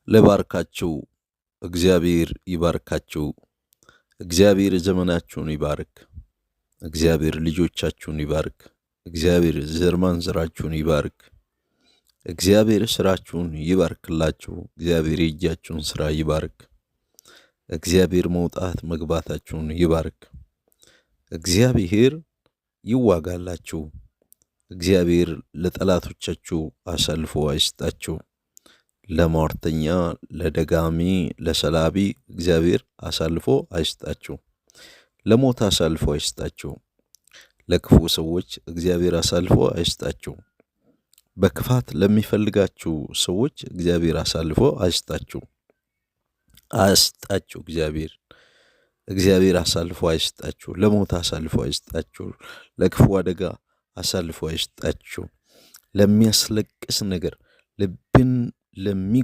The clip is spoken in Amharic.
ልባርካችሁ። እግዚአብሔር ይባርካችሁ። እግዚአብሔር ዘመናችሁን ይባርክ። እግዚአብሔር ልጆቻችሁን ይባርክ። እግዚአብሔር ዘር ማንዘራችሁን ይባርክ። እግዚአብሔር ስራችሁን ይባርክላችሁ። እግዚአብሔር የእጃችሁን ስራ ይባርክ። እግዚአብሔር መውጣት መግባታችሁን ይባርክ። እግዚአብሔር ይዋጋላችሁ። እግዚአብሔር ለጠላቶቻችሁ አሳልፎ አይስጣችሁ። ለሟርተኛ፣ ለደጋሚ፣ ለሰላቢ እግዚአብሔር አሳልፎ አይስጣችሁ። ለሞት አሳልፎ አይስጣችሁ። ለክፉ ሰዎች እግዚአብሔር አሳልፎ አይስጣችሁ። በክፋት ለሚፈልጋችሁ ሰዎች እግዚአብሔር አሳልፎ አይስጣችሁ። አያስጣችሁ እግዚአብሔር እግዚአብሔር አሳልፎ አይስጣችሁ። ለሞት አሳልፎ አይስጣችሁ። ለክፉ አደጋ አሳልፎ አይስጣችሁ። ለሚያስለቅስ ነገር ልብን ለሚ